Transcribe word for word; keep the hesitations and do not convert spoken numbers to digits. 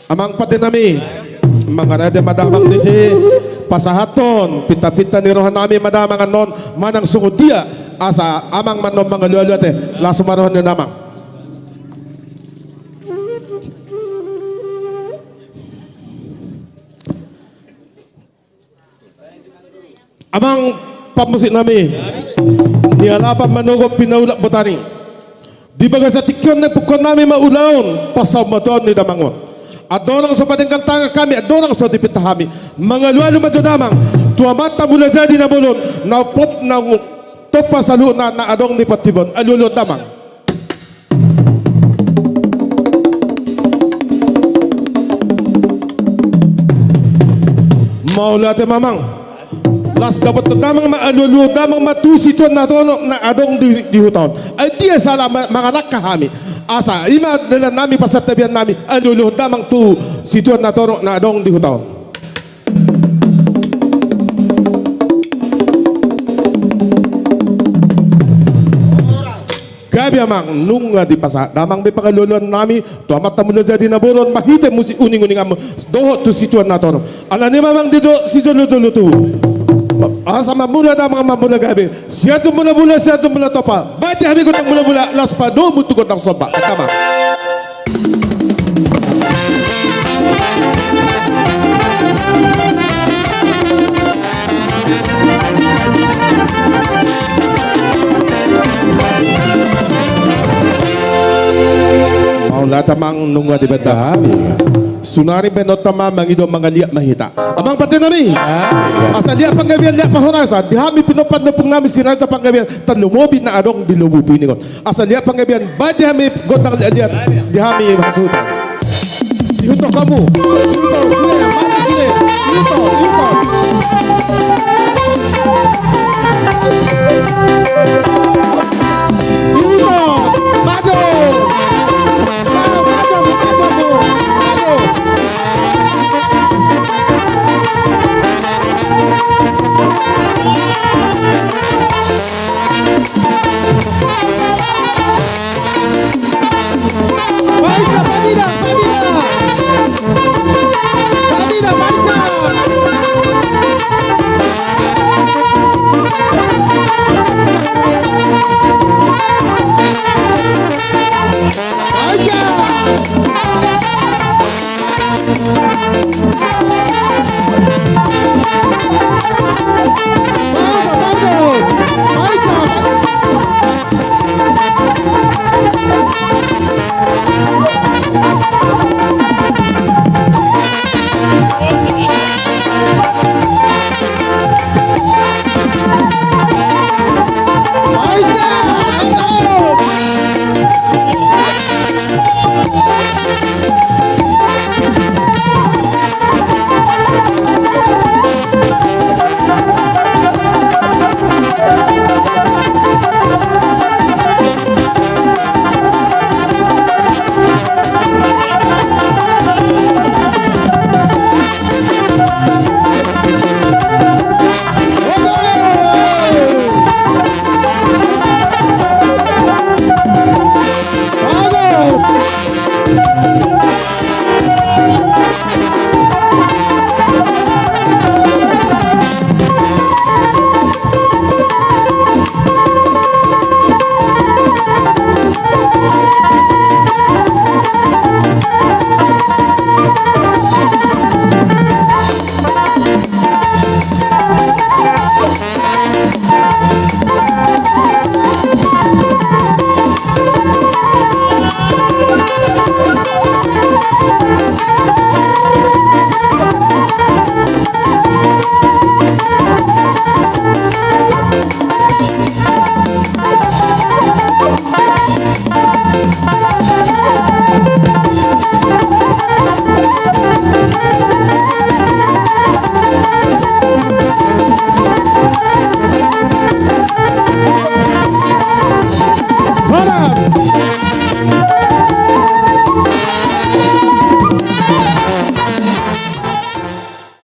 Amang pande nami, mangarade ma damang disi pasahathon pintapinta ni roha nami ma damang annon manang songon dia asa amang ma annon mangalualu ate, las ma roha ni damang. Amang pamusik nami, nialapan manogot pinaulak botari. Di bagasan tingki on naeng pungkaon nami ma ulaon pansamotan ni damang on. Andorang so padenggan tangan hami, andorang so dipinta hami, mangalualu ma jo damang tu Amanta Mulajadi Na Bolon, na pop na tompa saluhutna na adong di portibi on. Alualuhon damang. Mauliate ma amang. Las dapothon damang ma, alualuhon damang ma tu situan na torop na adong di, di huta on. Ai dia sala ma-, mangalangka hami. Asa i ma dalan nami, pansantabian nami, alualuhon damang tu situan na torop na adong di huta on. Gabe amang, nunga dipasahat damang be pangalualuan nami tu Amanta Mulajadi Na Bolon marhite musik uninguninganmu dohot tu situan na torop. Alani i ma amang, dijou sijolojolo tubu. Asa mamula damang, mamula gabe. Sian jumula-mula, sian jumula tompa. Baen di hami gondang mula-mula, laos padomu tu gondang somba. Angka ma. Mauliate amang, nunga dibaen damang. Saonari baenonta ma mangido mangaliat ma hita. Amang pande nami. Asa liat panggabean, liat parhorasan di hami pinompar ni ompung nami si Raja Panggabean, tarlumobi na adong di Lumbung Pining on. Asa liat panggabean, baen di hami gondang liat-liat di hami hasuhuton. Ihuthon hamu. Ihuthon, sude, mana sude? Ihuthon, ihuthon. Ihuthon.